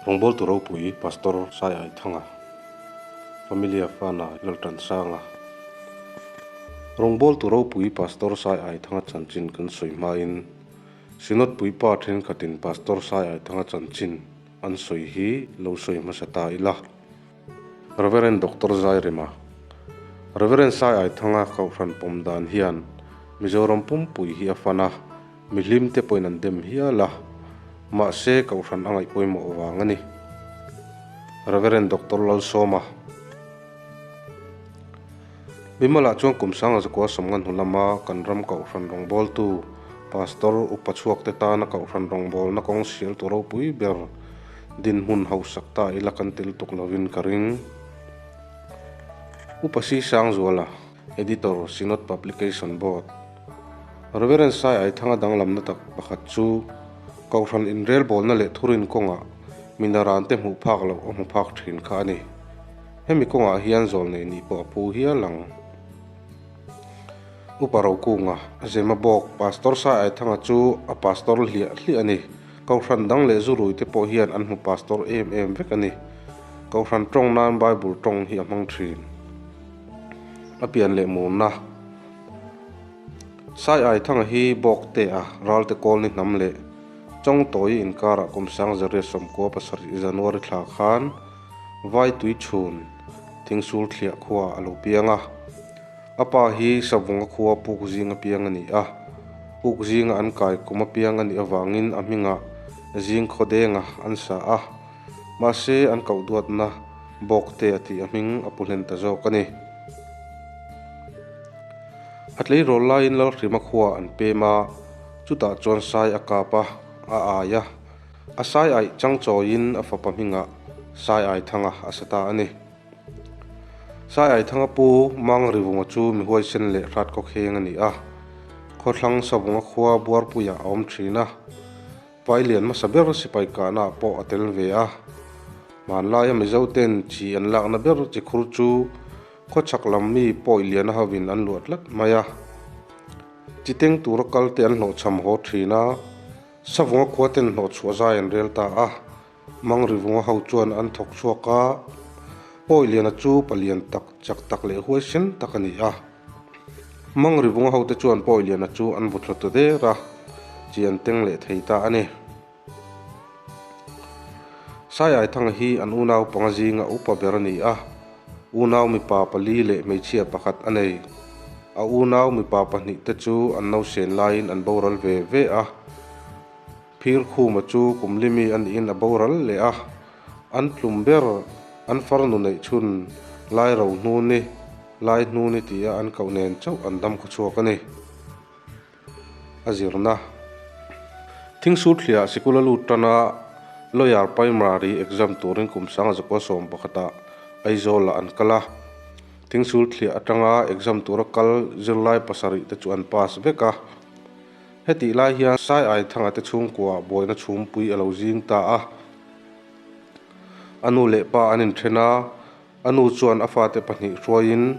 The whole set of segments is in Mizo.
Rawngbawltu ropui Pastor Saiaithanga, Familia Fana Laltansanga. Rawngbawltu ropui Pastor Saiaithanga chanchin kan sawi hmain Synod puipa thenkhatin Pastor Saiaithanga chanchin an sawi hi lo sawi hmasa ta ila. Rev. Doctor Zairema, Rev. Saiaithanga Kohhran pawm dan hian Mizoram pumpui hi a fan a, mihlim te pawhin an dem hial a, mahse Kohhran a ngaih pawimawh vang a ni. Rev. Doctor Lalsawma, Bimala chuan kum sanga zakua sawmnga hnu lama kan ram Kohhran rawngbawltu Pastor upa chhuak te tana Kohhran rawngbawlna kawng sialtu ropui ber Dinhmun hausak ta ila kan tel tuk lovin ka ring. Upa Si Sangzuala, Editor, Synod Publication Board. Reverend Sai Aithanga danglamna tak pakhat chu Kohhran inrelbawlna leh thurin kawngah minaran te hmuh phak loh a hmu phak thin kha a ni. Hemi kawngah hian zawlnei nih pawh a phu hial ang. Upa Rokunga, Zema bawk, Pastor Sai Aithanga chu a pastor hliah hliah a ni. Kohhran dang leh zurui te pawh hian an hmu pastor em em vek a ni. Kohhran tawng nan Bible tawng hi a hmang thin. A pian leh murna. Sai Aithanga hi Bawkte a Ralte Kawlni hnam leh Chawngtawi inkarah kum sangzariat 97 January thla khan Vaitui chhun Thingsul thliah khua a lo piang a. A pa hi Savunga khua puk zing apiang a ni a, puk zinga an kai kum apiang a nih avangin a hmingah zing khaw denga an sa a, mahse an koh duatna Bawkte a tih a hming a pu hlen ta zawk a ni. A tleirawl laiin Lalhrima khua an pem a, chutah chuan sai a kap a, a ai a, a sai aih chang chawiin a fapa hmingah Sai Aithanga a sa ta a ni. Saiaithanga pu Mang Rivunga chu mi huaisen leh hrat khawkheng a ni a, khawthlang Savunga khua Buarpuiah a awm thin a, Pailian hmasa ber sipai kahnaah pawh a tel ve a. Hmanlaia Mizo ten chi an lakna ber chi khur chu khawchhak lam mi Pawiliana hovin an luah tlat mai a, chi teng tura kal te an hlawhchham haw thin a, Savunga khua ten hlawhchhuah zai an rel ta a. Mang Rivunga ho chuan an thawk chhuak a, Pawiliana chu palian tak, chak tak leh huaisen tak a ni a. Mang Rivunga hote chuan Pawiliana chu an vaw thla ta der a, chi an teng leh thei ta a ni. Saiaithanga hi an unau panga zinga upa ber a ni a, unau mipa pali leh hmeichhia pakhat a nei. A unau mipa pahnihte chu an nausen laiin an boral ve ve a. Phir Khuma chu kum limi a niin a boral leh a, an tlum ber an farnu neih chhun lai ro hnu ni, lai hnu ni tia an koh nen chauh an dam khaw chhuak a ni. A zirna. Thingsur thliah sikul a lut tan a, Lower Primary exam turin kum sanga zakua sawm pakhatah Aizawlah an kal a. Thingsur thliah atanga exam tura kal zirlai pasarih te chu an pass vek a. Hetih lai hian Saiaithanga te chhungkua buaina chhumpui a lo zing ta a. A nu leh pa an inthen a, a nu chuan a fate pahnih hruaiin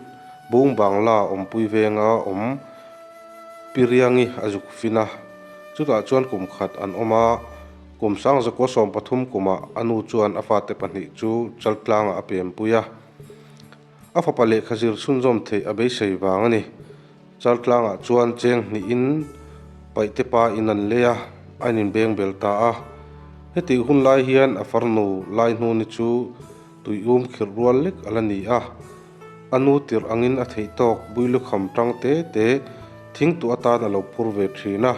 Bung Bangla awmpui venga awm Piriangi a zuk fin a. Chutah chuan kum khat an awm a, kum sangzakua 13 kumah a nu chuan a fate pahnih chu Chaltlangah a pempui a. A fapa lehkha zir chhunzawm theih a beisei vang a ni. Chaltlangah chuan cheng hnihin paihte pa in an lei a, a inbeng bel ta a. Hetih hun lai hian a farnu lai hnuni chu tuium khirh rual lek a la ni a. A nu tirh angin a theih tawk builukham tang te te thingtuah atan a lo phur ve thin a.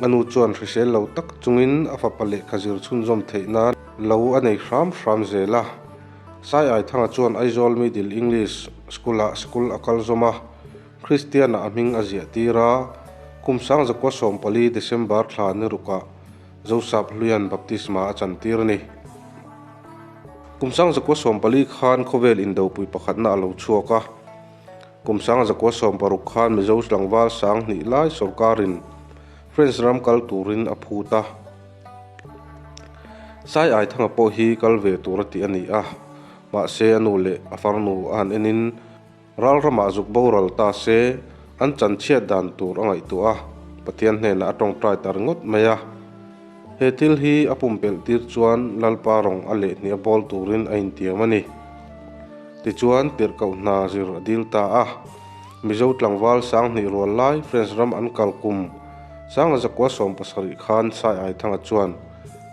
A nu chuan hrisel lo tak chungin a fapa lehkha zir chhunzawm theih nan lo a nei hram hram zel a. Saiaithanga chuan Aizawl Middle English School-ah sikul a kal zawm a, Kristian-ah a hming a ziah tir a. Kum sangzakua 14 December thla ni rukah Zosap Hluian baptisma a chan tir a ni. Kum sangzakua 14 khan khawvel indopui pakhatna a lo chhuak a. Kum sangzakua 60 khan Mizo tlangval sang hnih lai sawrkarin French ram kal turin a phut a. Sai Aithanga pawh hi kal ve tur a tih a ni a, mahse a nu leh a farnu a han enin ral ramah zuk boral ta se an chanchhiat dan tur a ngaihtuah a, Pathian hnenah a tawngtai ta ringawt mai a. He thil hi a pumpelh tir chuan Lalpa rawng a leh hnih a bawl turin a intiam a ni. Tichuan, tirhkoh hna zir a dil ta a. Mizo tlangval 2000 rual lai France ram an kal kum 1917 khan Sai Aithanga chuan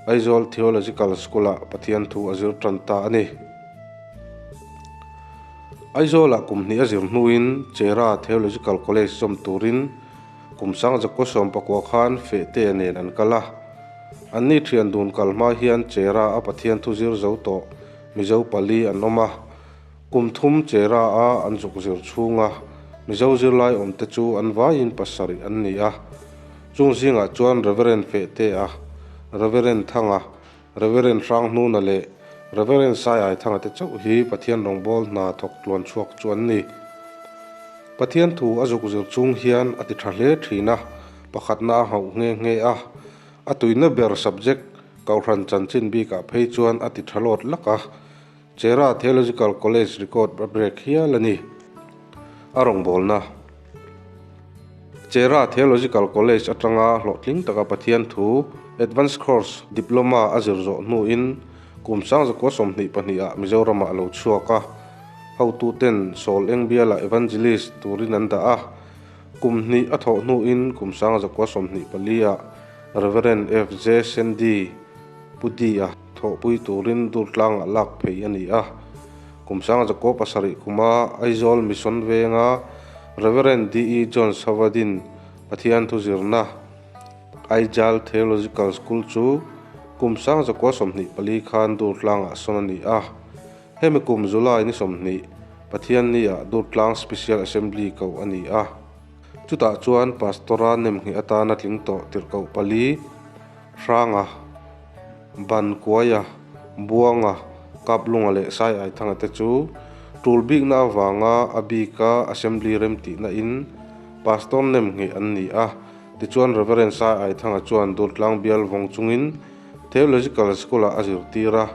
Aizawl Theological School-ah Pathian thu a zir tan ta a ni. Aizawlah kum hnih a zir hnuin Chera Theological College zawm turin kum 1919 khan Fehtea nen an kal a. Anni thian dun kal hma hian Chera a Pathian thu zir zo tawh Mizo pali an awm a. Kum thum Chera a an zuk zir chhunga Mizo zirlai awmte chu an vaiin pasarih an ni a. Chung zingah chuan Reverend Fehtea, Reverend Thanga, Reverend Hranghnuna leh Reverend Saiaithanga te chauh hi Pathian rawngbâwl hna thawk tluan chhuak chu an ni. Pathian thu a zuk zir chung hian a ti tha hle thin a, pakhatna a nghauh nghe nghe a. A tuina ber subject Kohhran chanchin bikah phei chuan a ti tha lawt lak a, Chera Theological College record a break hial a ni. A rawngbawlna. Chera Theological College atanga hlawhtling taka Pathian thu Advanced Course Diploma a zir zawh hnuin kum 1922 ah Mizoramah a lo chhuak a, hotuten Sawl eng bialah Evangelist turin an dah a. Kum hnih a thawh hnuin kum 1924 ah Reverend FJ Sandy Pu Di-a thawhpui turin Durtlangah lak phei a ni a. Kum 1907 kuma Aizawl Mission Venga Reverend DE Jones Havadin Pathian thu zirna Aijal Theological School chu kum 1924 khan Durtlangah sawn a ni a. Hemi kum July ni 20 Pathianni-ah Durtlang Special Assembly koh a ni a. Chutah chuan Pastor-a nemngheh atana tling tawh tirhkoh pali, Hranga, Bankuaia, Buanga, Kaplunga leh Saiaithanga te chu tul bikna avanga a bika Assembly remtihna in Pastor nemngheh an ni a. Tichuan Reverend Saiaithanga chuan Durtlang bial vawng chungin Theological School-ah a zirtir a,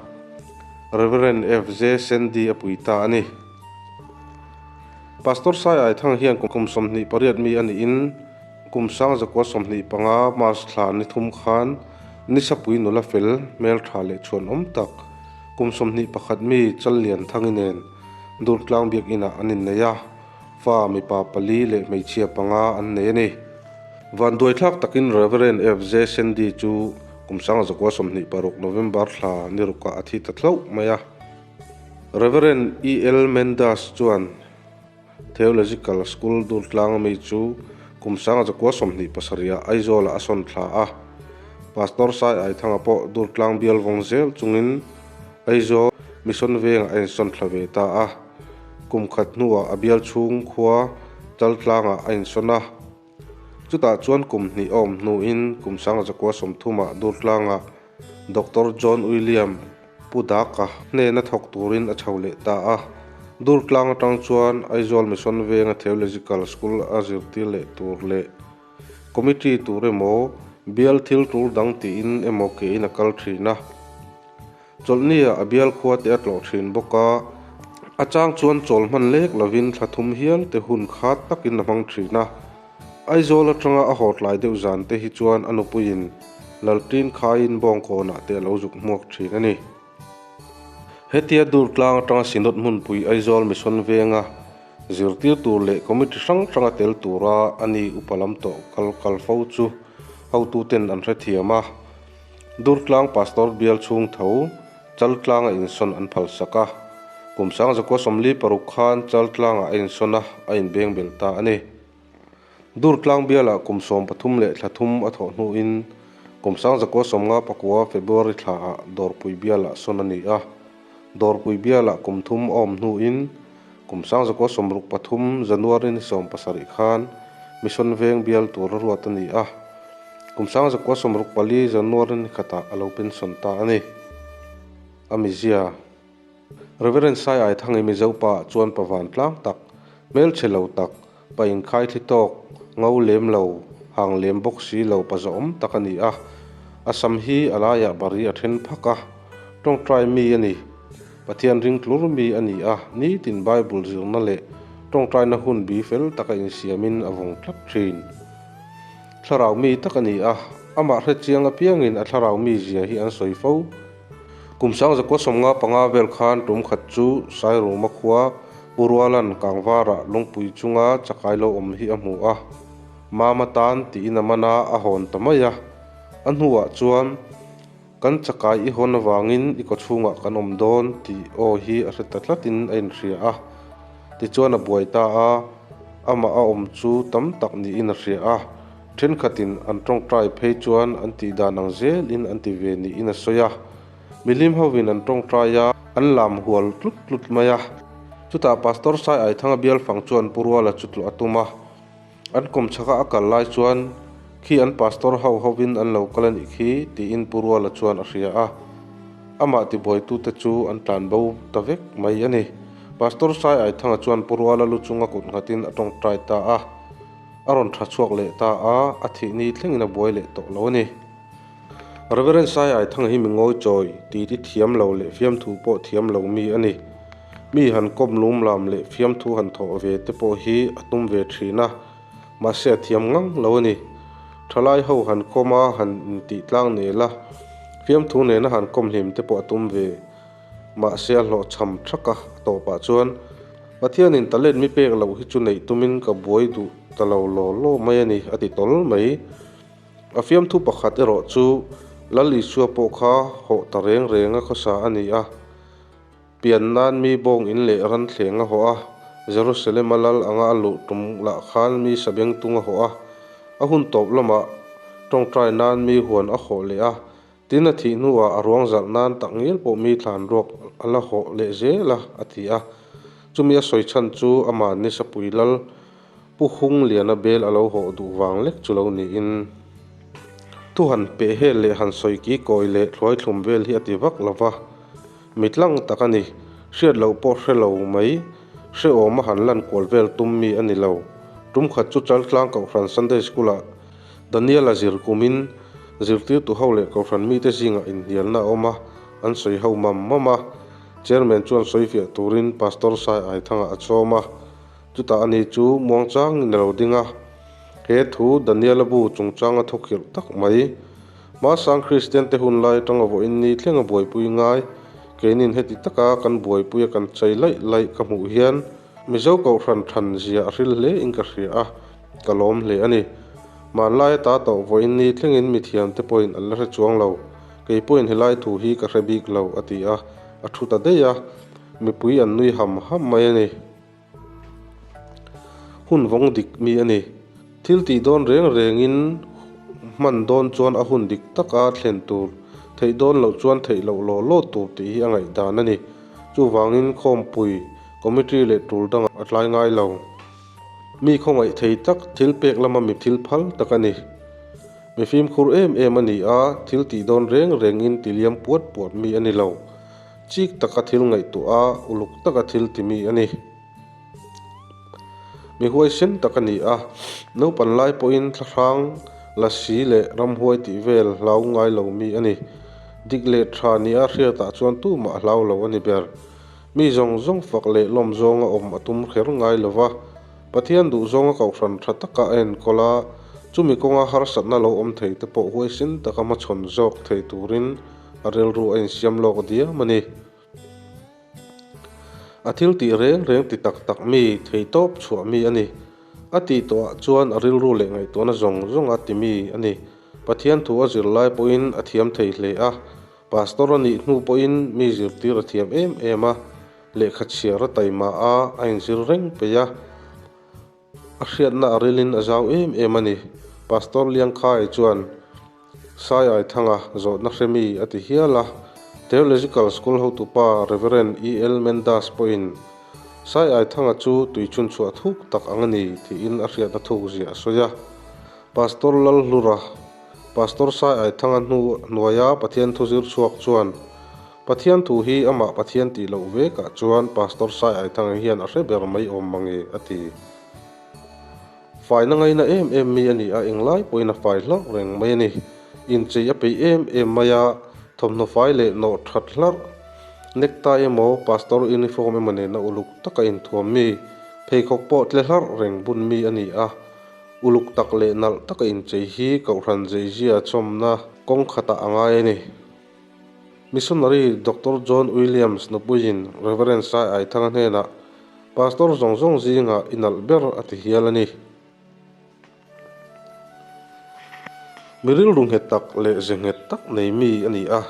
Reverend FJ Sandy a pui ta a ni. Pastor Saiaithanga hian kum 28 mi a niin, Kum 1925 March thla ni thum khan Nisapui nula fel, hmeltha leh chhuanawm tak, kum 21 mi Challian Thangi nen Durtlang Biakinah an innei a, fa mipa pali leh hmeichhia panga an nei a ni. Vanduaithlak takin Reverend FJ Sandy chu kum 1926 November thla ni rukah a thi ta hlauh mai a. Reverend EL Mendas chuan Theological School Durtlang ami chu kum 1927 ah Aizawlah a sawn thla a. Pastor Sai Aithanga pawh Durtlang bial vawng zel chungin Aizawl Mission Vengah a insawn thla ve ta a. Kum khat hnuah a bial chhung khua Chaltlangah a insawn a. Chutah chuan kum hnih a awm hnuin kum 1930 ah Durtlangah Doctor John William Pu Daka hnena thawk turin a chho leh ta a. Durtlang atang chuan Aizawl Mission Venga Theological School a zirtir leh tur leh Committee tur emaw bial thil tur dang tiin emaw kein a kal thin a. Chawlhnia a bial khua te a tlawh thin bawk a, a chang chuan chawl hman lek lovin thla thum hial te hun khat takin a hmang thin a. Aizawl atanga a haw tlai deuh zan te hi chuan a nupuiin Laltin khaiin Bawngkawnah te a lo zuk hmuak thin a ni. Hetia Durtlang atanga Synod hmunpui Aizawl Mission Venga zirtir tur leh committee hrang hranga tel tura a ni upa lam tawh kal kal fo chu hotuten an hrethiam a. Durtlang Pastor bial chhung tho Chaltlanga insawn an phalsak a, kum 1946 khan Chaltlangah a insawn a, a inbeng bel ta a ni. Durtlang bialah kum 13 leh thla thum a thawh hnuin kum 1959 February thlaah Dawrpui bialah sawn a ni a. Dawrpui bialah kum thum a awm hnuin kum 1963 January ni 17 khan Mission Veng bial tur a ruat a ni a. Kum 1964 January ni khatah a lo pension ta a ni. A mizia. Reverend Sai Aithangi Mizo pa chuan pa vantlang tak, hmelchhe lo tak, pa inkhai thli tawk, ngo lem lo, hang lem bawk si lo pa zawhawm tak a ni a. A sam hi a laiah bari a then phak a, tawngtai mi a ni. Pathian ring tlur mi a ni a, nitin Bible zirna leh tawngtaina hun bi fel taka insiamin a vawng tlat thin. Thlarau mi tak a ni a, Amah hre chiang apiangin a thlarau mizia hi an sawi fo. Kum 1995 vel khan tum khat chu Sairuma khua Pu Rualan Kangvarah lungpui chunga chakai lo awm hi a hmu a, Mama tan tiin a man a, a hawn ta mai a. A hnuah chuan Kan chakai i hawn avangin i kawchhungah kan awm dawn tih aw hi a hre ta tlatin a inhria a. Tichuan a buai ta a, amah a awm chu tam tak niin a hria a. Thenkhatin an tawngtai phei chuan an tih dan ang zelin an ti ve niin a sawi a. Milim hovin an tawngtai a, an lam hual tlut tlut mai a. Chutah Pastor Sai Aithanga bialfang chuan Pu Ruala chu tlawh a tum a. An kawmchhaka a kal lai chuan, Khi an pastor ho hovin an lo kal a nih khi, tiin Pu Ruala chuan a hria a. Amah tibuaitute chu an tlan bo ta vek mai a ni. Pastor Sai Aithanga chuan Pu Ruala lu chunga kut nghatin a tawngtai ta a. A rawn tha chhuak leh ta a, a thih ni thlengin a buai leh tawh lo a ni. Reverend Sai Aithanga hi mi ngawi chawi, titi thiam lo leh fiamthu pawh thiam lo mi a ni. Mi han kawm lum lam leh fiamthu han thawh ve te pawh hi a tum ve thin a, mahse a thiam ngang lo a ni. Thalai ho han kawm a, han intih tlang nel a, fiamthu nena han kawm hlim te pawh a tum ve. Mahse a hlawhchham thak a, a tawpah chuan Pathianin talent mi pek loh hi chu neih tumin ka buai duh ta lo law law mai a ni, a ti tawl mai. A fiamthu pakhat erawh chu Lal Isua pawh kha hawh ta reng reng a khawsa a ni a. Pian nan mi bawng in leh ran thleng a hawh a, Jerusalem a lal anga a luh tum lah khan mi sabengtung a hawh a. A hun tawp lamah tawngtai nan mi huan a hawh leh a, tin a thih hnuah a ruang zalh nan tak ngial pawh mi thlan ruak a la hawh leh zel a, a ti a. Chumi a sawi chhan chu amah Nisapui lal Pu Hungliana bel a lo hawh duh vang lek chu lo niin. Thu han peh hel leh han sawi ki kawi leh thluai thlum vel hi a ti vak lo va, mi tlang tak a ni. Hriat loh pawh hre lo mai, hrehawm a han lan kual vel tum mi a ni lo. Tum khat chu Chaltlang Kohhran Sunday School-ah Daniel-a zir kumin zirtirtu ho leh Kohhran mite zingah inhnialna a awm a, an sawi ho mam mam a. Chairman chuan sawifiah turin Pastor Sai Aithanga a chawm a. Chutah ani chu muangchangin a lo ding a, he thu Daniela bu chungchanga thawkhirh tak mai, Hmasang Kristiante hun lai atanga vawiin ni thleng a buaipui ngai, keinin heti taka kan buaipui a kan chei laih laih ka hmuh hian Mizo Kohhran than zia a hril hle in ka hria a, ka lawm hle a ni. Hmanlai ata tawh vawiin ni thlengin mithiamte pawhin an la hre chuang lo, kei pawhin helai thu hi ka hre bik lo, a ti a, a thu ta daih a, mipui an nui ham ham mai a ni. Hun vawng dik mi a ni. Thil tih dawn reng rengin hman dawn chuan a hun dik taka thlen tur, theih dawn loh chuan theih loh law law tur tih hi a ngaihdan a ni. Chuvangin khawmpui, committee leh tul dangah a tlai ngai lo. Mi khawngaih thei tak, thil pek lama mi thil phal tak a ni. Mi fimkhur em em a ni a, thil tih dawn reng rengin ti liam puat puat mi a ni lo. Chik taka thil ngaihtuah a, uluk taka thil ti mi a ni. Mi huaisen tak a ni a, naupan lai pawhin thlahrang, lasi leh ramhuai tih vel hlau ngai lo mi a ni. Dik leh tha nia hriatah chuan tumah a hlau lo a ni ber. Mi zawng zawng fak leh lawm zawnga awm a tum kher ngai lo va, Pathian duh zawnga kohhran tha taka a enkawl a, chumi kawnga harsatna lo awm thei te pawh huaisen taka hmachhawn zawk thei turin A rilru a insiam lawk diam a ni. A thil tih reng reng ti tak tak mi, thei tawp chhuah mi a ni. A tih tawhah chuan a rilru leh ngaihtuahna zawng zawng a ti mi a ni. Pathian thu a zir lai pawhin a thiam thei hle a. Pastor a nih hnu pawhin mi zirtir a thiam em em a. Lehkha chhiar a taima a, a inzir reng peih a. A hriatna a rilin a zau em em a ni. Pastor Liangkhai chuan Sai Aithanga zawhna hre mi a ti hial a. Theological School hotupa Rev. E. L. Mendas pawhin Sai Aithanga chu tui chhunchhuah thuk tak ang a ni tiin a hriatna thuk ziah a sawi a. Pastor Lalhlura, Pastor Sai Aithanga hnu hnuaia Pathian thu zir chhuak chuan Pathian thu hi amah Pathian tih loh vekah chuan Pastor Sai Aithanga hian a hre ber mai awm mange a ti. Faina ngaina em em mi a ni a, englai pawhin a fai hlarh reng mai a ni. Inchei a peih em em mai a, thawmhnaw fai leh nawh that hlarh, necktie emaw pastor uniform emaw nena uluk taka inthuam mi, pheikhawk pawh tle hlarh reng bun mi a ni a. Uluk tak leh nalh taka inchei hi Kohhran zeizia chawmna kawng khatah a ngai a ni. Missionary Doctor John Williams nupuiin Reverend Sai Aithanga hnenah, Pastor zawng zawng zingah i nalh ber a ti hial a ni. Mi rilru nghet tak leh ze nghet tak nei mi a ni a,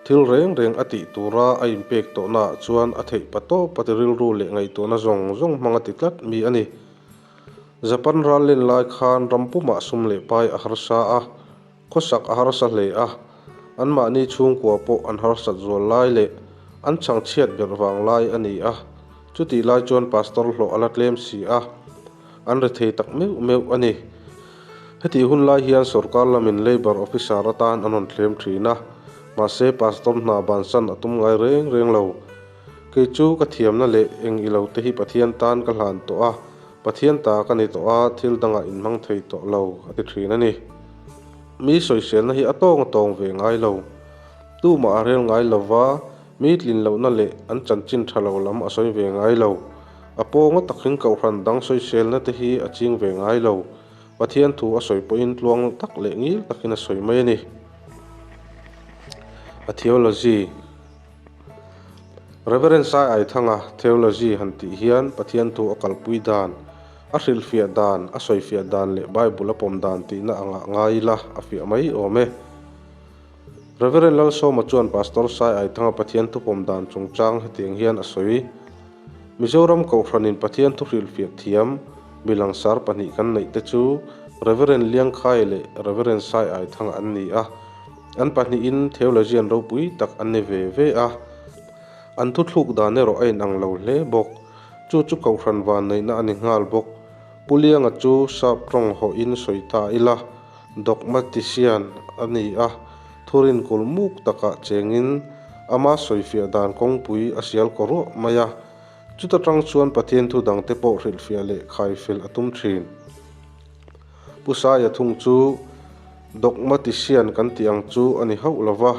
thil reng reng a tih tura a inpek tawhnaah chuan a theih pa tawp a ti rilru leh ngaihtuahna zawng zawng hmang a ti tlat mi a ni. Japan ral len lai khan ram pumah sum leh pai a harsa a, Khawsak a harsa hle a, anmahni chhungkua pawh an harsat zual lai leh an chhangchhiat ber vang lai a ni a, chutih lai chuan pastor hlawh a la tlem si a, an rethei tak meuh meuh a ni. Hetih hun lai hian sorkar lamin Labour Officer atan an rawn thlem thin a, mahse pastor hna bansan a tum ngai reng reng lo. Kei chu ka thiamna leh eng ilo te hi Pathian tan ka hlan tawh a, Pathian ta ka ni tawh a, thil dangah inhmang thei tawh lo, a ti thin a ni. Mi sawiselna hi a tawng a tawng ve ngai lo. Tumah a rel ngai lo va, mi tlin lohna leh an chanchin tha lo lam a sawi ve ngai lo. A pawnga takin kohhran dang sawiselna te hi a ching ve ngai lo. Pathian thu a sawi pawhin tluang tak leh ngil takin a sawi mai a ni. A theology. Reverend Sai Aithanga Theology han tih hian Pathian thu a kalpui dan, a hrilhfiah dan, a sawifiah dan leh Bible a pawm dan tihna angah ngai ila a fiah mai awm e. Reverend Lalsawma chuan Pastor Sai Aithanga Pathian thu pawm dan chungchang hetiang hian a sawi, Mizoram Kohhranin Pathian thu hrilhfiah thiam mi langsar pahnih kan neih te chu Reverend Liangkhaia leh Reverend Sai Aithanga an ni a, An pahnihin theologian ropui tak an ni ve ve a, an thuthluk dan erawh a inang lo hle bawk. Chu chu Kohhran vanneihna a ni nghal bawk. Pu Lianga chu sap tawng hawhin sawi ta ila, dogmatician a ni a, thurin kul muk takah chengin ama sawifiah dan kawngpui a sial kaw ruah mai a. Chuta tang chuan Pathian thu dangte pawh hrilhfiah leh khaifel a tum thin. Pu Saia thung chu dogmatician kan tih ang chu a ni hauh lo va,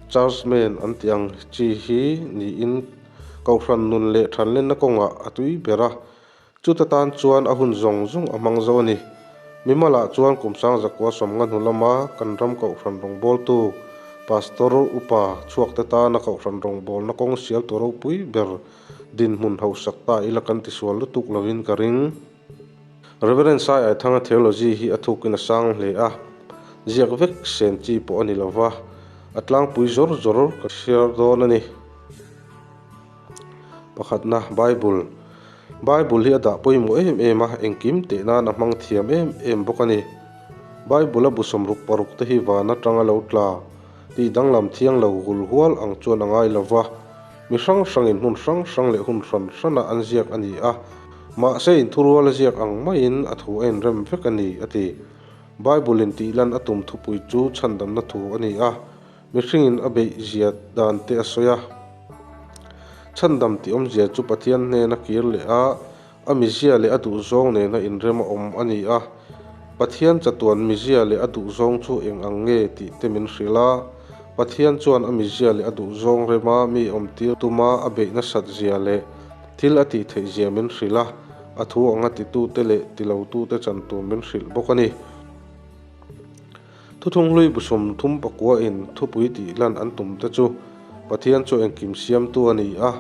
churchman an tih ang chi hi niin Kohhran nun leh thanlenna kawngah a tui ber a, chuta tan chuan a hun zawng zawng a hmang zo a ni. Mimalah chuan kum sangzakua sawmnga hnu lama kan ram Kohhran rawngbawltu Pastor Upa chhuakte tana Kohhran rawngbawlna kawng sialtu ropui ber dinhmun hausak ta ila kan tisual lutuk lovin ka ring. Reverend Sai Aithanga theology hi a thukin a sang hle a, ziak vek sen chi pawh a ni lo va, a tlangpui zawr zawr ka hriar dawn a ni. Pakhatna, Bible. Bible hi a dah pawimawh em em a, engkim teh nan a hmang thiam em em bawk a ni. Bible a bu 66 te hi van atanga lo tla, tih danglam thiang lo hul hual ang chuan a ngai lo va, Mi hrang hrangin hmun hrang hrang leh hun hran hrana an ziak a ni a, mahse inthurual a ziak ang maiin a thu a inrem vek a ni, a ti. Bible-in tihlan a tum thupui chu chhandamna thu a ni a, mihringin a beih zia dan te a sawi a. Chhandam tih awmzia chu Pathian hnena kir leh a, A mizia leh a duhzawng nena inrem a awm a ni a. Pathian chatuan mizia leh a duhzawng chu eng ang nge tih te min hrilh a. Pathian chuan a mizia leh a duhzawng rema mi awmtir tuma a beih nasat zia leh thil a tih theih zia min hrilh a, a thu anga titute leh tilotute chan tur min hrilh bawk a ni. Thuthunghlui bu 39 in thupui tih lan an tum te chu Pathian chu engkim siamtu a ni a,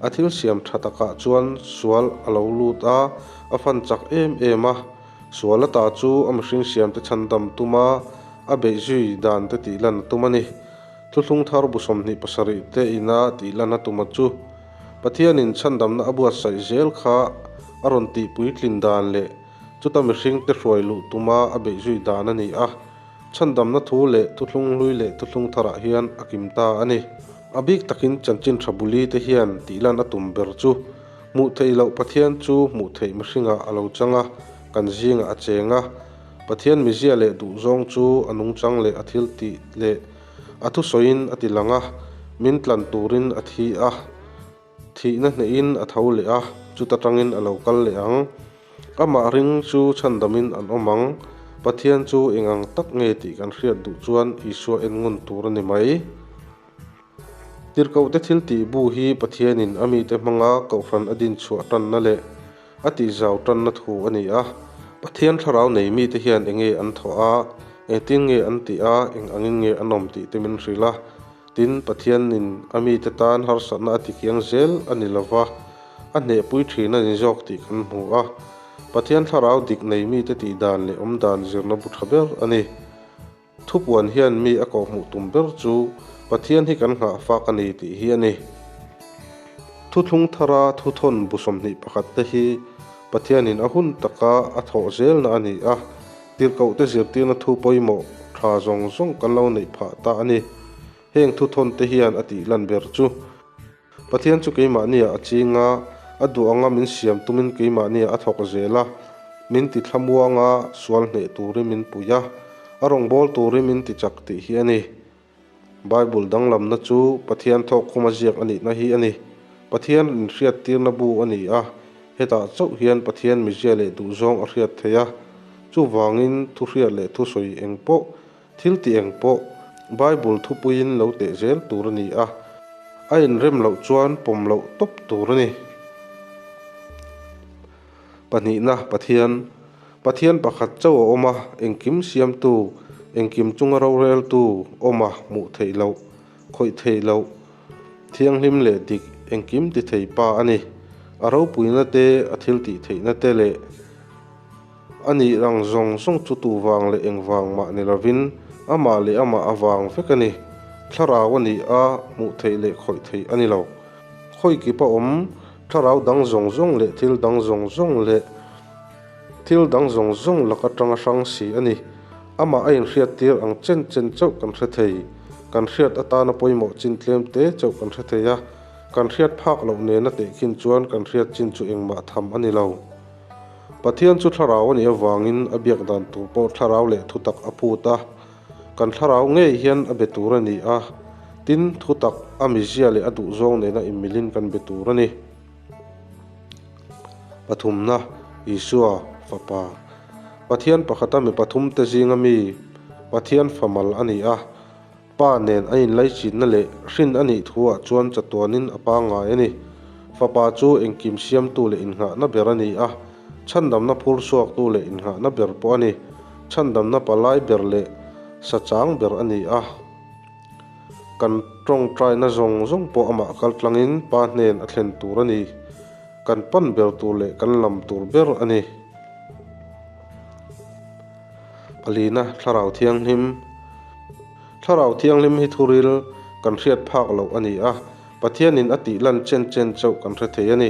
a thil siam tha takah chuan sual a lo lut a, a fan chak em em a, sual ata chu a mihring siamte chhandam tuma a beih zui dan te tih lan a tum a ni. Thuthlung thar bu 27 te ina tih lan a tum a chu Pathianin chhandamna a buatsaih zel kha a rawn tih puitlin dan leh Chuta mihringte hruai luh tuma a beih zui dan a ni a, chhandamna thu leh thuthlung hlui leh thuthlung tharah hian a kim ta a ni. A bik takin chanchin tha buli te hian tihlan a tum ber chu hmuh theih loh Pathian chu hmuh theih mihringah a lo chang a, kan zingah a cheng a. Pathian mizia leh duhzawng chu a nungchang leh a thiltih leh a thusawiin a tilang a, min tlan turin a thi a. Thihna hnehin a tho leh a, chuta tangin a lo kal leh ang. Amah ring chu chhandamin an awm ang. Pathian chu eng ang tak nge tih kan hriat duh chuan Isua en ngun tur a ni mai. Tirhkohte thil tih bu hi Pathianin a mite hmanga Kohhran a din chhuah tanna leh a tihzau tanna thu a ni a. Pathian thlarau nei mite hian enge an thawh a, engtin nge an tih a, eng angin nge an awm tih te min hrilh a. Tin, Pathianin a mite tan harsatna a tikiang zel a ni lo va, a hnehpui thin a ni zawk tih kan hmu a. Pathian thlarau dik nei mite tih dan leh awm dan zirna bu tha ber a ni. Thupuan hian mi a kawhhmuh tum ber chu Pathian hi kan nghahfak a ni tih hi a ni. Thuthlung thara thuthawn bu 21 te hi Pathianin a hun taka a thawh zelna a ni a, tirhkohte zirtirna thu pawimawh tha zawng zawng kan lo neih phah ta a ni. Heng thuthawn te hian a tih lan ber chu Pathian chu keimahniah a ching a, a duh anga min siam tumin keimahniah a thawk zel a, min ti thlamuang a, sual hneh turin min pui a, a rawngbâwl turin min ti chak tih hi a ni. Bible danglamna chu Pathian thawkkhuma ziak a nihna hi a ni. Pathian inhriattirna bu a ni a, hetah chauh hian Pathian mizia leh duhzawng a hriat theih a. Chuvangin thuhriat leh thusawi eng pawh Thil tih eng pawh Bible thupuiin lo teh zel tur a ni a, a inrem loh chuan pawm loh tawp tur a ni. Pahnihna, Pathian. Pathian pakhat chauh a awm a, engkim siamtu, engkim chunga roreltu awma hmuh theih loh, khawih theih loh, thianghlim leh dik engkim ti thei pa a ni. A ropuina te, a thil tih theihna te leh. A nih ang zawng zawng chu tu vang leh eng vang mah ni lovin amah leh amah a vang vek a ni. Thlarau a ni a, hmuh theih leh khawih theih a ni lo. Khawi kip a awm, thlarau dang zawng zawng leh thil dang zawng zawng leh thil dang zawng zawng lak atanga hrang si a ni. Amah a inhriattir ang chen chen chauh kan hre thei. Kan hriat atana pawimawh chin tlem te chauh kan hre thei a, kan hriat phak loh nena tehkhin chuan kan hriat chin chu engmah tham a ni lo. Pathian chu thlarau a nih avangin a biak dan tur pawh thlarau leh thutak a phut a, kan thlarau ngei hian a be tur a ni a, tin, thutak a mizia leh a duhzawng nena inmilin kan be tur a ni. Pathumna, Isua, Fapa. Pathian pakhata mi pathumte zinga mi, Pathian famal a ni a, Pa nen a inlaichinna leh hrin a nih thuah chuan chatuanin a pangngai a ni. Fapa chu engkim siamtu leh innghahna ber a ni a, chhandamna phur chhuaktu leh innghahna ber pawh a ni. Chhandamna palai ber leh sachang ber a ni a. Kan tawngtaina zawng zawng pawh amah kaltlangin Pa hnen a thlen tur a ni. Kan pan ber tur leh kan lam tur ber a ni. Palina, Thlarau Thianghlim Thlarau Thianghlim hi thuril kan hriat phak loh a ni a, Pathianin a tih lan chen chen chauh kan hre thei a ni.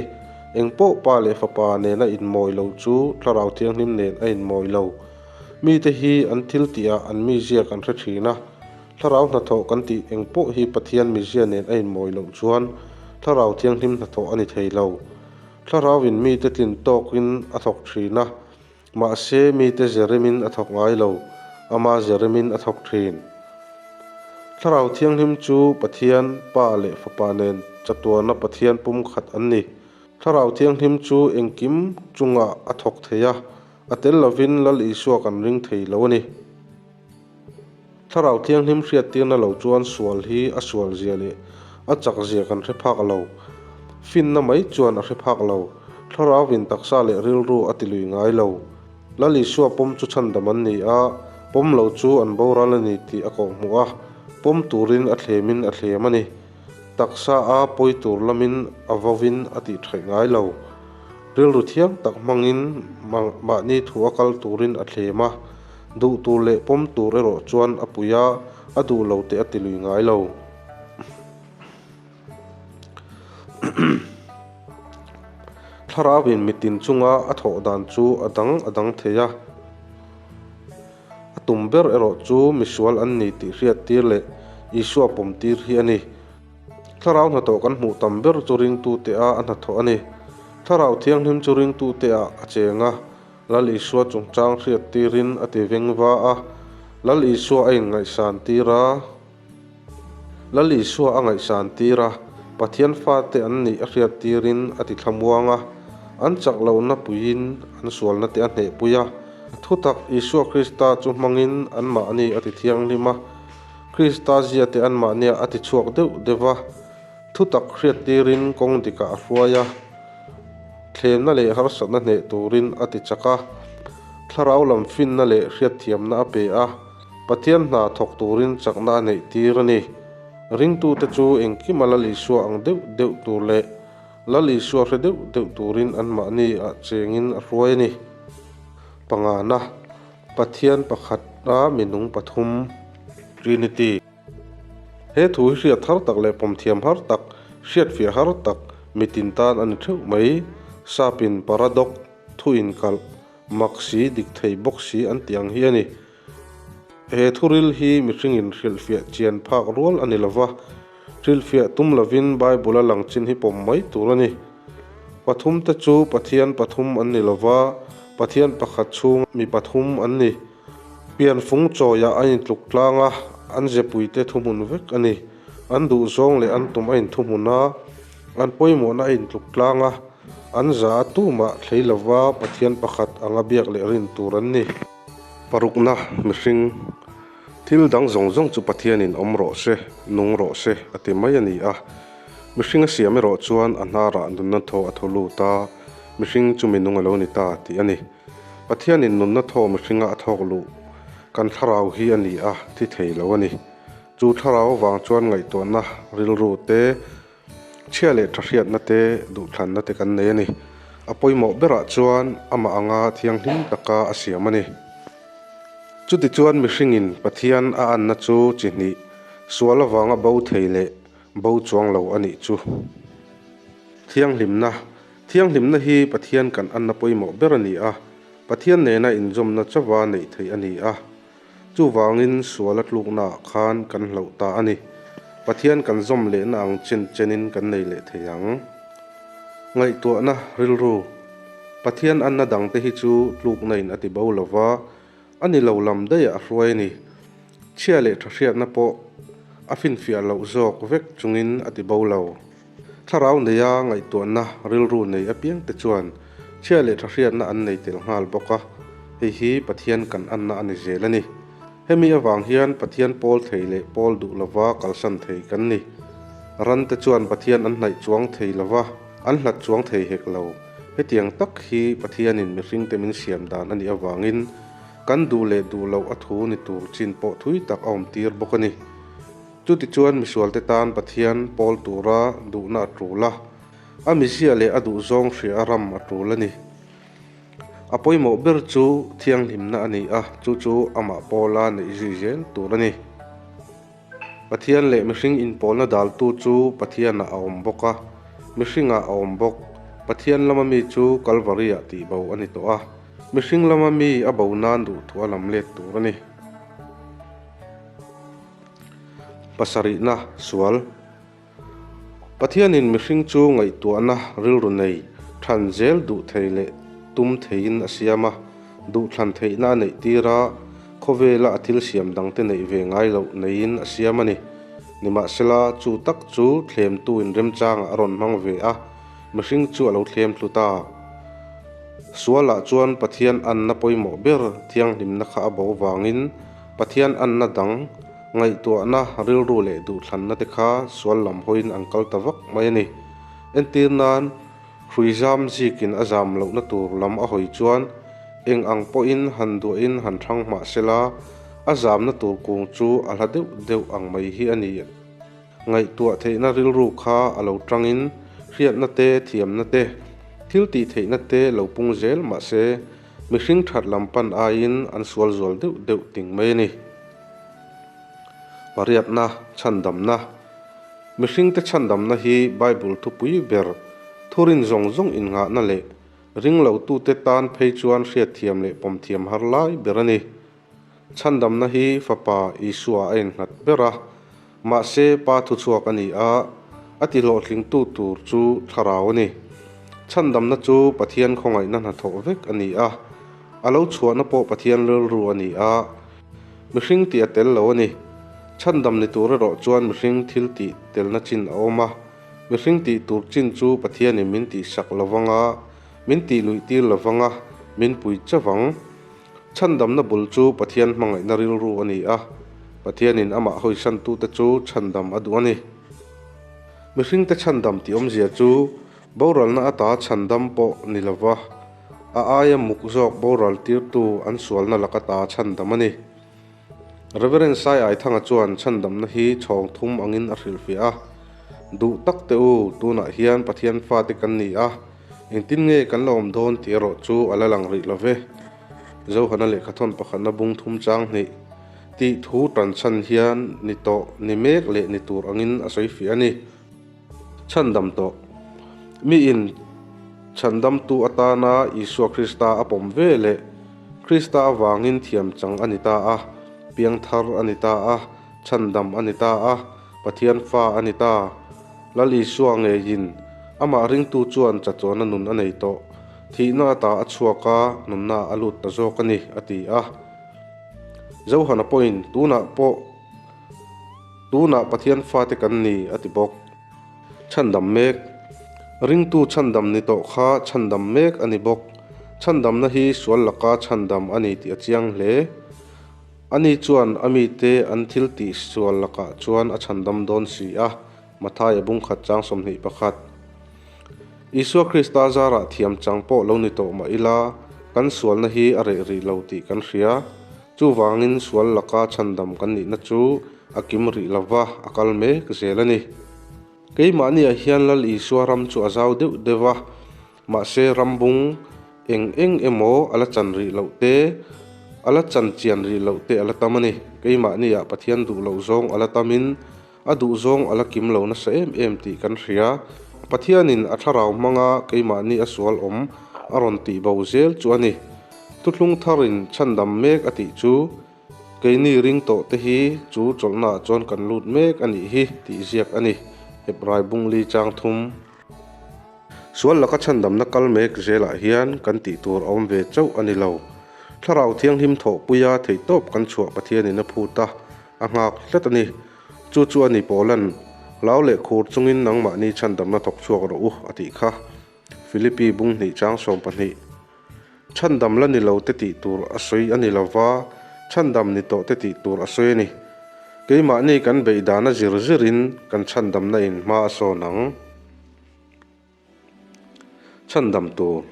Engpawh Pa leh Fapa nena inmawi lo chu Thlarau Thianghlim nen a inmawi lo. Mite hi an thil tihah an mizia kan hre thin a, Thlarau hnathawh kan tih engpawh hi Pathian mizia nen a inmawi loh chuan Thlarau Thianghlim hnathawh a ni thei lo. Thlarauin mite tlin tawkin a thawk thin a, Mahse, mite zeremin a thawk ngai lo, ama zeremin a thawk thin. Thlarau Thianghlim chu Pathian, Pa leh Fapa nen chatuana Pathian pumkhat an ni. Thlarau Thianghlim chu engkim chungah a thawk thei a, a tel lovin Lal Isua kan ring thei lo a ni. Thlarau Thianghlim hriattirna lo chuan sual hi a sualzia leh a chakzia kan hre phak lo. Finna mai chuan a hre phak lo. Thlarauin taksa leh rilru a tilui ngai lo. Lal Isua pawm chu chhandam an ni a, pawm lo chu an boral a ni tih a kawhhmuh a, pawm turin a thlemin a thlem a ni. Taksa a pawi tur lamin a vovin a tih theih ngai lo. Rilru thiang tak hmangin mahni thu a kal turin a thlem a, duh tur leh pawm tur erawh chuan a pui a, a duh lo teh a ti lui ngai lo. Thlarauin mitin chunga a thawh dan chu a dang a dang thei a. A tum ber erawh chu misual an ni tih hriattir leh Isua pawmtir hi a ni. Thlarau hnathawh kan hmuh tam ber chu ringtute a a hnathawh a ni. Thlarau Thianghlim chu ringtute ah a cheng a, Lal Isua chungchang hriattirin a ti veng va a, Lal Isua a inngaihsan tir a. Lal Isua a ngaihsan tir a, Pathian fate an nih a hriattirin a ti thlamuang a, an chak lohna puiin an sualna te a hnehpui a. Thutak Isua Krista chu hmangin anmahni a ti thianghlim a. Krista zia te anmahnia a ti chhuak deuh deuh va, thutak hriattirin kawng dikah a hruai a, thlemna leh harsatna hneh turin a ti chak a. Thlarau lam finna leh hriatthiamna a pe a, Pathian hna thawk turin chakna a neih tir a ni. Ringtute chu engkima Lal Isua ang deuh deuh tur leh Lal Isua hre deuh deuh turin anmahni ah chengin a hruai a ni. Pangana, Pathian pakhata minung pathum, Trinity. He thu hi hriat har tak leh pawmthiam har tak, hriatfiah har tak mitin tan a ni theuh mai. Sapin paradox, thu inkalh, mak si, dik thei bawk si an tih ang hi a ni. He thuril hi mihringin hrilhfiah chian phak rual a ni lova, hrilhfiah tum lovin Bible-a lang chin hi pawm mai tur a ni. Pathumte chu Pathian pathum an ni lova, Pathian pakhat chhung mi pathum an ni. Pianfung chawiah a intluk tlang a, an zepuite thuhmun vek a ni. An duhzawng leh an tum a inthuhmun a, an pawimawhna a intluk tlang a, an za a tumah thlei lova Pathian pakhat anga biak leh rin tur an ni. Parukna, mihring, thil dang zawng zawng chu Pathianin awm rawh se, nung rawh se a ti mai a ni a. Mihring a siam erawh chuan a hnarah nunna thaw a thaw lut a, mihring chu minung a lo ni ta tih a ni. Pathianin nunna thaw mihringa a thawk luh kan thlarau hi a ni a, thi thei lo a ni. Chu thlarau avang chuan ngaihtuahna, rilru te, chhia leh tha hriatna te, duhthlanna te kan nei a ni. A pawimawh berah chuan amah anga thianghlim taka a siam a ni. Chutichuan mihringin Pathian a anna chu chi hnih, sual avanga bo thei leh bo chuang lo a nih chu. Thianghlimna Thianghlimna hi Pathian kan anna pawimawh ber a ni a, Pathian nena inzawmna chauha neih theih a ni a. Chuvangin sual a tluknaah khan kan hlauh ta a ni. Pathian kan zawm lehna ang chen chenin kan nei leh thei ang. Ngaihtuahna rilru, Pathian anna dangte hi chu tlukna in a ti bo lo va, a ni lo lam daih a hruai a ni. Chhia leh tha hriatna pawh a finfiah loh zawk vek chungin a ti bo lo. Thlarau neia ngaihtuahna rilru nei apiangte chuan chhia leh tha hriatna an nei tel nghal bawk a, hei hi Pathian kan anna a ni zel a ni. Hemi avang hian Pathian pawl thei leh pawl duh lova kalsan thei kan ni. Rante chuan Pathian an hnaih chuang thei lova, an hlat chuang thei hek lo. Hetiang tak hi Pathianin mihringte min siam dan a nih avangin kan duh leh duh loh a thu ni tur chin pawh thui tak a awm tir bawk a ni. Chutichuan misualte tan Pathian pawl tura duhna a tul a, a mizia leh a duhzawng hria a ram a tul a ni. A pawimawh ber chu thianghlimna a ni a, chu chu amah pawla neih zui zel tur a ni. Pathian leh mihring inpawlna daltu chu Pathianah a awm bawk a, mihringah a awm bawk. Pathian lama mi chu Kalvari-ah tihbo a ni tawh a, mihring lama mi a bo nan duhthu a lam let tur a ni. Pasarihna sual. Pathianin mihring chu ngaihtuahna rilru nei, than zel duh thei leh tum theiin a siam a, duhthlan theihna a neih tir a, khawvela a thil siam dangte neih ve ngai loh neiin a siam a ni. Nimahsela, chu tak chu thlemtu inremchangah a rawn hmang ve a, mihring chu a lo thlem thlu ta. Sualah chuan Pathian anna pawimawh ber thianghlimna kha a bo vangin, Pathian anna dang, ngaihtuahna, rilru leh duhthlanna te kha sual lam hawiin an kal ta vak mai a ni. Entir nan, hrui zam zikin a zam lohna tur lam a hawi chuan eng ang pawhin han duahin han thang hmah sela, a zamna tur kung chu a hla deuh deuh ang mai hi a ni. Ngaihtuah theihna rilru kha a lo tangin hriatna te, thiamna te, thil tih theihna te lo pung zel mah se, Mihring that lam pan aiin an sual zual deuh deuh ting mai a ni. Pariatna, chhandamna. Mihringte chhandamna hi Bible thupui ber, thurin zawng zawng innghahna leh ringlotute tan phei chuan hriatthiam leh pawmthiam har lai ber a ni. Chhandamna hi Fapa Isua a innghat ber a, mahse Pa thuchhuak a ni a, a tihlawhtlingtu tur chu Thlarau a ni. Chhandamna chu Pathian khawngaihna hnathawh vek a ni a, a lo chhuahna pawh Pathian rilru a ni a, mihring tih a tel lo a ni. Chhandam ni tur erawh chuan mihring thil tih telna chin a awm a, mihring tih tur chin chu Pathianin min tihsak lovang a, min tih luih tir lovang a, min pui chavang. Chhandamna bul chu Pathian hmangaihna rilru a ni a, Pathianin amah hawisantute chu chhandam a duh a ni. Mihringte chhandam tih awmzia chu boralna ata chhandam pawh ni lova, A aia muk zawk boral tirtu an sualna laka ta chhandam a ni. Rev. Sai Aithanga chuan chhandamna hi chhawng thum angin a hrilhfiah a, Duh tak teh u, tunah hian Pathian fate kan ni a, engtin nge kan la awm dawn tih erawh chu a la lang rih lo ve. Zohana lehkhathawn pakhatna bung thum chang hnih tih thu tan chhan hian ni tawh, ni mek leh ni tur angin a sawi fiah a ni. Chhandam tawh. Miin chhandamtu atana Isua Krista a pawm ve leh Krista avangin thiam chang a ni ta a, piangthar a ni ta a, chhandam a ni ta a, Pathian fa a ni ta. Lal Isua ngeiin amah ringtu chuan chatuana nun a nei tawh. Thihna ata a chhuak a, nunna a lut ta zawk a ni, a ti a. Johana pawhin tunah pawh Tunah Pathian fate kan ni, a ti bawk. Chhandam mek. Ringtu chhandam ni tawh kha chhandam mek a ni bawk. Chhandamna hi sual laka chhandam a ni tih a chiang hle. Ani chuan a mite an thil tih sual lakah chuan a chhandam dawn si a, Mathaia bungkhat chang 21. Isua Krista zarah thiam chang pawh lo ni tawh mah ila, kan sualna hi a reh rih lo tih kan hria. Chuvangin sual laka chhandam kan nihna chu a kim rih lova, a kal mek zel a ni. Keimahniah hian Lal Isua ram chu a zau deuh deuh a, mahse ram bung eng eng emaw a la chan rih loh te, a la chan chian rih loh te a la tam a ni. Keimahniah Pathian duh loh zawng a la tamin a duh zawng a la kim lo nasa em em tih kan hria. Pathianin a thlarau hmanga keimahni a sual awm a rawn tih bo zel chu a ni. Thuthlung tharin chhandam mek a tih chu keini ring tawh te hi chu chawlhnaah chuan kan lut mek a nih hi tih ziak a ni, Hebrai bungli chang thum. Sual laka chhandamna kal mek zelah hian kan tih tur a awm ve chauh a ni lo. Thlarau thianghlim thawhpuia theihtawp kan chhuah Pathianin a phut a, A nghak tlat a ni. Chu chu a ni Paula'n, Hlau leh khur chungin nangmahni chhandamna thawk chhuak rawh u, a tih kha. Philippi bung hnih chang 12. Chhandam la ni lo te tih tur a sawi a ni lo va, chhandam ni tawh te tih tur a sawi a ni. Keimahni kan beih dana zir zirin kan chhandamna in hma a sawn ang. Chhandam tur.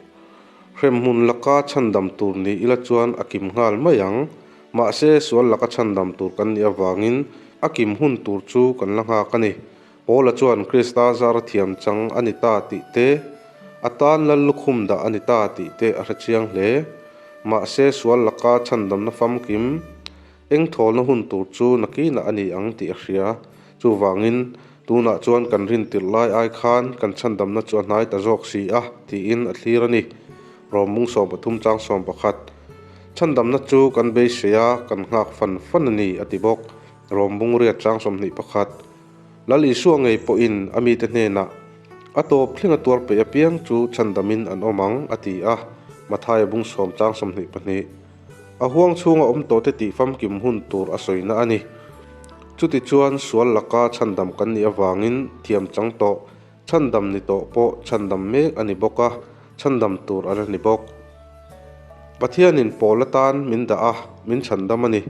Hremhmun laka chhandam tur ni ila chuan a kim nghal mai ang. Mahse, sual laka chhandam tur kan nih avangin a kim hun tur chu kan la nghak a ni. Paula chuan Krista zara thiam chang a ni ta tih te, a tan lal lukhum dah a ni ta tih te a hre chiang hle. Mahse, sual laka chhandamna famkim Eng thawlna hun tur chu nakinah a ni ang tih a hria. Chuvangin, tunah chuan kan rin tirh lai ai khan kan chhandamna chu a hnai ta zawk si a, tiin a thlir a ni. Rawm mung 13 chang 11. Chhandamna chu kan beisei a, kan nghak fan fan a ni, a ti bawk. Rawm bung riat chang 21. Lal Isua ngei pawhin a mite hnenah, A tawp thleng a tuar peih apiang chu chhandamin an awm ang, a ti a, Mathaia bung sawm chang 22. A huang chhunga awm tawhte tih famkim hun tur a sawina a ni. Chutichuan sual laka chhandam kan nih avangin thiam chang tawh, chhandam ni tawh pawh chhandam mek a ni bawk a, chhandam tur a la ni bawk. Pathianin pawl atan min dah a, min chhandam a ni.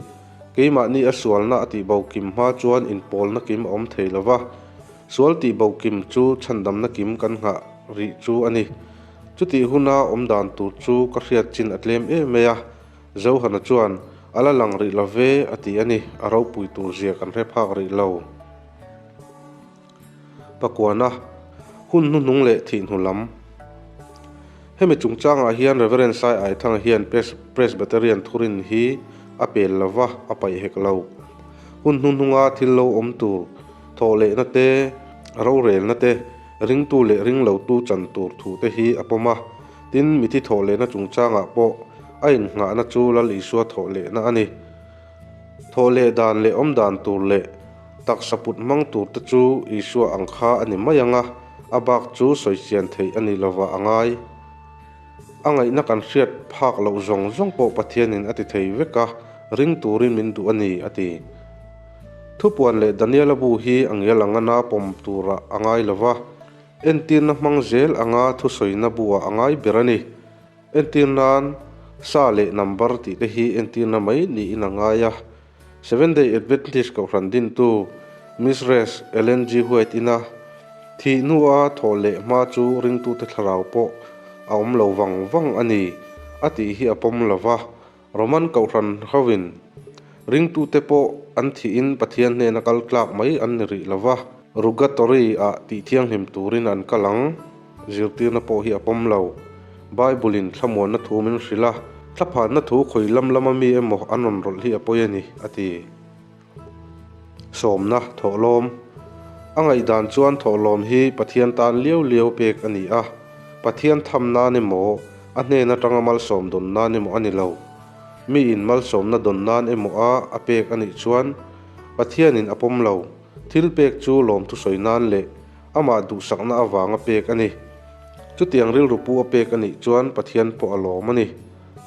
Keimahni a sualna a tihbo kim hma chuan inpawlna kim a awm thei lo va, sual tihbo kim chu chhandamna kim kan nghah rih chu a ni. Chutih huna awm dan tur chu ka hriat chin a tlem em mai a, Johana chuan, A la lang rih lo ve, a ti a ni, a ropui tur zia kan hre phak rih lo. Pakuana, hun hnuhnung leh thih hnu lam. Hemi chungchangah hian Rev. Sai Aithanga hian Presbyterian thurin hi a pel lo va, a paih hek lo. Hun hnuhnunga thil lo awm tur, thawhlehna te, rorelna te, Ringtu leh ringlotu chan tur thute hi a pawm a, tin, mithi thawhlehna chungchangah pawh a innghahna chu Lal Isua thawhlehna a ni. Thawhleh dan leh awm dan tur leh taksa put hmang turte chu Isua ang kha a ni mai ang a, a bak chu sawichian theih a ni lova a ngai. A ngaihna kan hriat phak loh zawng zawng pawh Pathianin a ti thei vek a, ring turin min duh a ni, a ti. Thupuan leh Daniela bu hi a ngial anga na pawm turah a ngai lo va, entirna hmang zel anga thusawina buah a ngai ber a ni. Entir nan, sa leh number tih te hi entirna mai niin a ngai a. Seventh-day Adventist kohhran dintu Mrs. Ellen G. White ina thih hnua thawh leh hma chu ringtute thlarau pawh a awm lo vang vang a ni, a tih hi a pawm lo va. Roman Kohhran hovin ringtute pawh an thihin Pathian hnena kal tlak mai an ni rih lo va, Rugatory-ah tih thianghlim turin an kal ang. Zirtirna pawh hi a pawm lo. Bible-in thlamuanna thu min hrilh a, thlaphanna thu khawi lam lama mi emaw an rawn rawlh hi a pawi a ni, a ti. Sawmna, Thawhlawm. A ngaihdan chuan thawhlawm hi Pathian tan liau liau pek a ni a, Pathian tham nan emaw, a hnen atanga malsawm dawn nan emaw a ni lo. Miin malsawmna dawn nan emaw a a pek a nih chuan Pathianin a pawm lo. Thil pek chu lawmthu sawi nan leh amah duhsakna avanga pek a ni. Chutiang rilru pu a pek a nih chuan Pathian pawh a lawm a ni.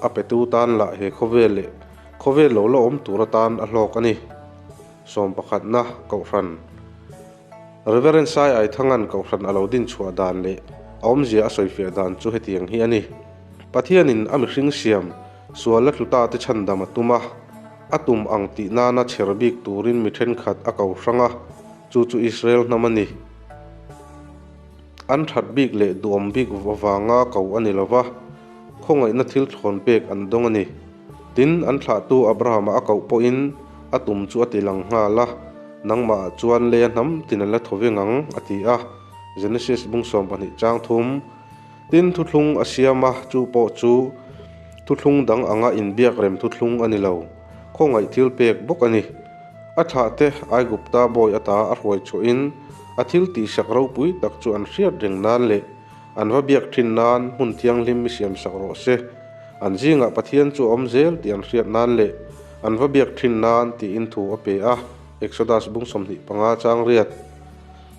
A petu tan lah he khawvel leh khawvel lo la awm tur atan a hlawk a ni. Sawm pakhatna, Kohhran. Reverend Sai Aithangan Kohhran a lo din chhuah dan leh a awmzia a sawifiah dan chu hetiang hi a ni. Pathianin a mihring siam sual la tlu ta te chhandam a tum a, a tum ang tih nana chher bik turin mi thenkhat a ko hrang a, chu chu Israel hnam a ni. An that bik leh duhawm bik avanga ko a ni lo va, khawngaihna thil thlawn pek an dawng a ni. Tin, an thlahtu Abrahama a koh pawhin a tum chu a ti lang nghal a, Nangmahah chuan lei a hnam tin a la thaw veng ang, a ti a, Genesis bung 12 chang thum. Tin, thuthlung a siam a, chu pawh chu thuthlung dang anga inbiak rem thuthlung a ni lo, khawngaih thil pek bawk a ni. A thlahte Aigupta bawi ata a hruai chhuahin a thil tihsak ropui tak chu an hriat reng nan leh an va biak thin nan hmun thianghlim i siamsak rawh se. An zingah Pathian chu a awm zel tih an hriat nan leh an va biak thin nan tiin thu a pe a, Exodus bung 25 chang riat.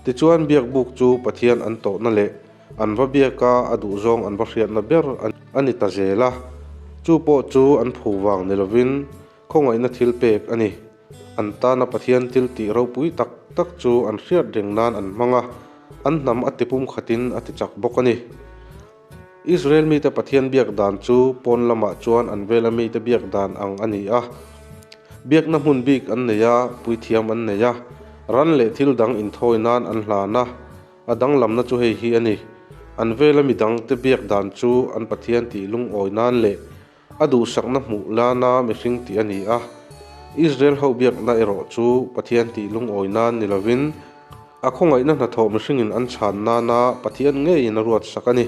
Tichuan biakbuk chu Pathian an tawhna leh An va biak a, a duhzawng an va hriatna ber a ni ta zel a. Chu pawh chu an phu vang ni lovin khawngaihna thil pek a ni. An tana Pathian thil tih ropui tak tak chu an hriat reng nan an hmang a, an hnam a ti pumkhatin a ti chak bawk a ni. Israel mite Pathian biak dan chu pawn lamah chuan an vela mite biak dan ang a ni a. Biakna hmun bik an nei a, puithiam an nei a, ran leh thil dang inthawi nan an hlan a. A danglamna chu hei hi a ni, An vela midangte biak dan chu an Pathian tih lungawi nan leh a duhsakna hmuh lana mihring tih a ni a. Israel ho biakna erawh chu Pathian tih lungawi nan ni lovin a khawngaihna hnathawh mihringin an chhan nana Pathian ngeiin a ruatsak a ni.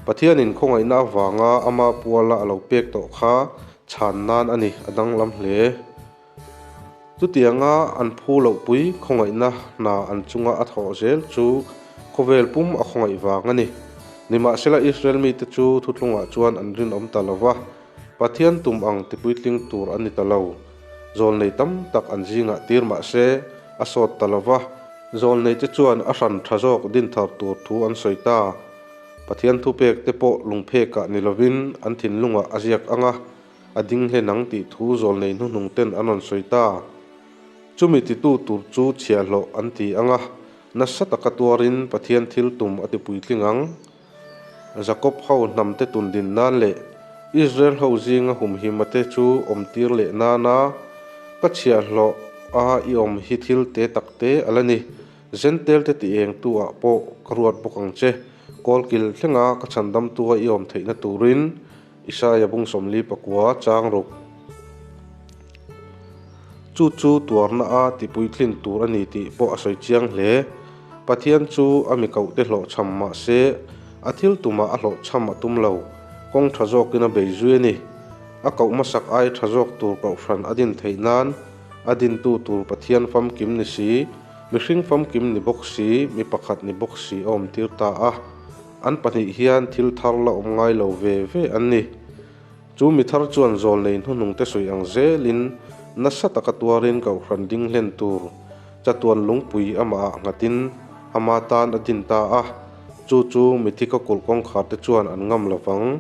Pathianin khawngaihna avanga ama puala a lo pek tawh kha chhan nan a ni, a danglam hle. Chutianga an phu lohpui khawngaihna hna an chunga a thawh zel chu khawvel pum a khawngaih vang a ni. Nimahsela Israel mite chu thuthlungah chuan an rinawm ta lo va, Pathian tum ang tipuitling tur an ni ta lo. Zawlnei tam tak an zingah tir mah se a sawt ta lo va, zawlneite chuan a hran tha zawk dinthar tur thu an sawi ta. Pathian thupekte pawh lungphekah ni lovin an thinlungah a ziak ang a, A ding hlen ang tih thu zawlnei hnuhnung ten an rawn sawi ta. Chumi titu tur chu chhiahhlawh an ti ang a, nasa taka tuarin Pathian thil tum a ti puitling ang. Jakob ho hnamte tun din nan leh Israel ho zinga humhima te chu awm tir leh nana ka chhiahhlawh a i awm hi thil te tak te a la ni. Zentel te ti eng tu ah pawh ka ruat bawk ang che. Kawlkil thlenga ka chhandamtu a i awm theihna turin Isaia bung 44 chang ruk. Chu chu tuarna a tipuitlin tur a ni tih pawh a sawi chiang hle. Pathian chu a mi kohte hlawhchham mah se, a thil tumah a hlawhchham a tum lo. Kawng tha zawkin a bei zui a ni. A koh hmasak ai tha zawk tur kohhran a din theih nan a dintu tur Pathian famkim ni si, mihring famkim ni bawk si, mi pakhat ni bawk si a awmtir ta a. An pahnih hian thil thar la awm ngai lo ve ve an ni. Chu mi thar chuan zawlnei hnuhnungte sawi ang zelin nasa taka tuarin kohhran ding hlen tur chatuan lungpui amahah nghatin ama tan a din ta a, chu chu mithi ka kulh kawngkhar te chuan an ngam lo vang.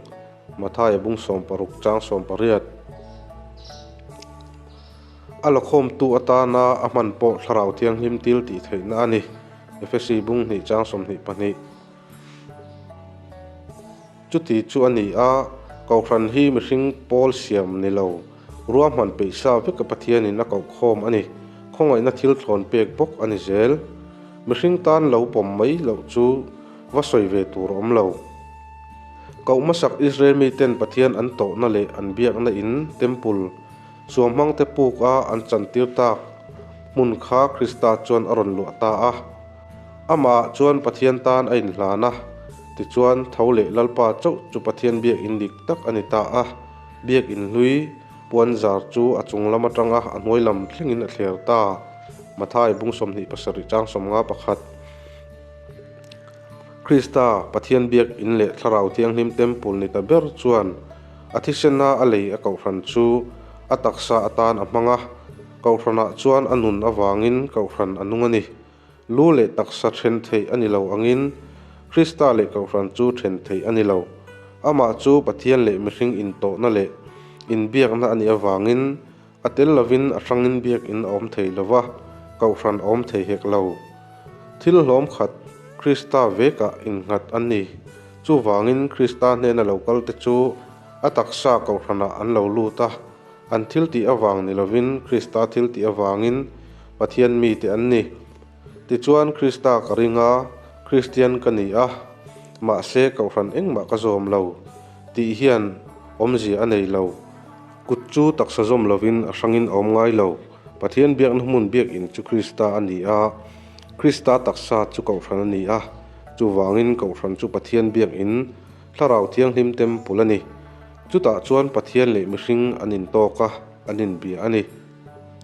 Mathaia bung 60 chang 18. A lakhawmtu atana a hman pawh Thlarau Thianghlim til tih theihna a ni. Efesi bung hnih chang 22. Chuti chu a ni a, Kohhran hi mihring pawl siam ni lo, ruahman peih sa veka Pathianin a kohkhawm a ni. Khawngaihna thil thlawn pek bawk a ni zel. Mihring tan lo pawm mai loh chu va sawi ve tur a awm lo. Koh hmasak Israel miten Pathian an tawhna leh an biakna in, Temple, suamhmangte puk a an chantir tak hmun kha Krista chuan a rawn luah ta a. Amah chuan Pathian tan a inhlan a, tichuan tho leh Lalpa chauh chu Pathian biakinn dik tak a ni ta a. Biakinn hlui puanzar chu a chung lam atanga a hnuai lam thlengin a thler ta. Mathai bung 27 chang 51. Krista, Pathian biakinn leh Thlarau Thianghlim Temple ni ta ber chuan a thisena a lei a kohhran chu a taksa atan a hmang a, kohhranah chuan a nun avangin kohhran a nung a ni. Lu leh taksa then theih a ni lo angin Krista leh kohhran chu then theih a ni lo. Amah chu Pathian leh mihring intawhna leh inbiakna a nih avangin A tel lovin a hrangin biakinn a awm thei lo va, kohhran a awm thei hek lo. Thil hlawm khat Krista vekah innghat an ni. Chuvangin Krista hnena lo kalte chu a taksa kohhranah an lo lut a, an thiltih avang ni lovin Krista thiltih avangin Pathian mite an ni. Tichuan Krista ka ring a, Kristian ka ni a, mahse kohhran engmah ka zawm lo tih hian awmzia a nei lo. Kut chu taksa zawm lovin a hrangin a awm ngai lo. Pathian biakna hmun biakinn chu Krista a ni a, Krista taksa chu Kohhran a ni a. Chuvangin Kohhran chu Pathian biakinn, Thlarau Thianghlim Temple a ni. Chutah chuan Pathian leh mihring an intawk a, an inbia a ni.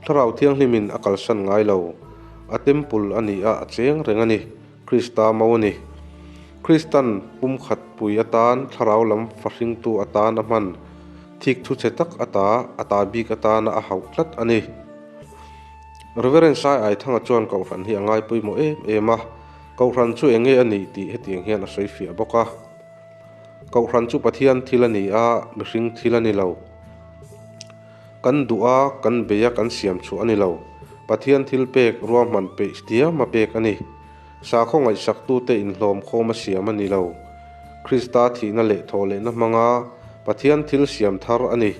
Thlarau Thianghlimin a kalsan ngai lo. A Temple a ni a, a cheng reng a ni. Krista mo a ni. Kristan pumkhat pui atan thlarau lam fahringtu atan a hman. Thik thu chhe tak ata a ta bik atana a hauh tlat a ni. Reverend Sai Aithanga chuan Kohhran hi a ngai pawimawh em em a, Kohhran chu eng nge a nih tih hetiang hian a sawi fiah bawk a. Kohhran chu Pathian thil a ni a, mihring thil a ni lo. Kan duh a, kan bei a, kan siam chhuah a ni lo. Pathian thil pek ruahman peih diam a pek a ni. Sakhaw ngaihsaktute inhlawm khawm a siam a ni lo. Krista thihna leh thawhlehna hmanga Pathian thil siam thar a ni.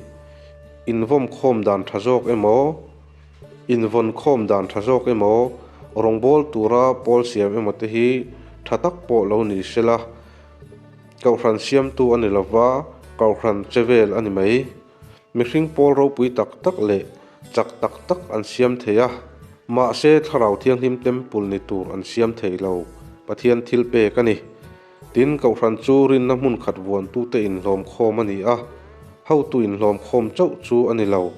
Invawm khawm dan tha zawk emaw, invawn khawm dan tha zawk emaw, rawngbawl tura pawl siam emaw te hi tha tak pawh lo ni sela, Kohhran siamtu a ni lova, Kohhran che vel a ni mai. Mihring pawl ropui tak tak leh chak tak tak an siam thei a, mahse Thlarau Thianghlim Temple ni tur an siam thei lo, Pathian thil pek a ni. Tin, Kohhran chu rinna hmun khat vuantute inhlawm khawm a ni a, hotu inhlawm khawm chauh chu a ni lo.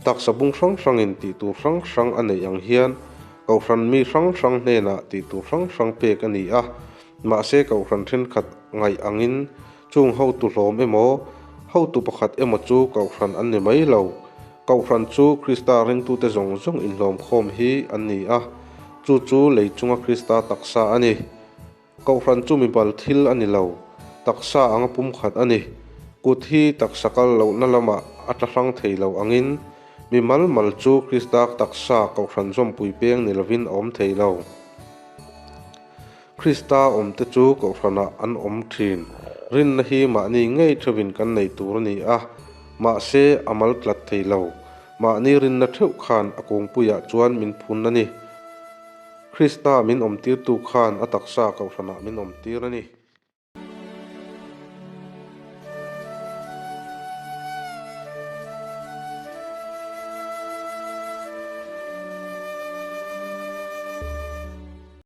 Taksa bung hrang hrangin tih tur hrang hrang a neih ang hian Kohhran mi hrang hrang hnenah tih tur hrang hrang pek a ni a, mahse Kohhran thenkhat ngaih angin Chung hotu hlawm emaw, hotu pakhat emaw chu Kohhran an ni mai lo. Kohhran chu Krista ringtute zawng zawng inhlawm khawm hi an ni a, chu chu lei chunga Krista taksa a ni. Kohhran chu mibal thil a ni lo, taksa anga pumkhat a ni. Kut hi taksa kal lohna lamah a tla hrang thei lo angin, mi mal mal chu Krista taksa Kohhran zawmpui peng ni lovin a awm thei lo. Krista awmte chu Kohhranah an awm thin. Rinna hi mahni ngei theuhin kan nei tur a ni a, mahse a mal tlat thei lo. Mahni rinna theuh khan a kungpuiah chuan min phun a ni. Krista min awmtirtu khan a taksa Kohhranah min awmtir a ni.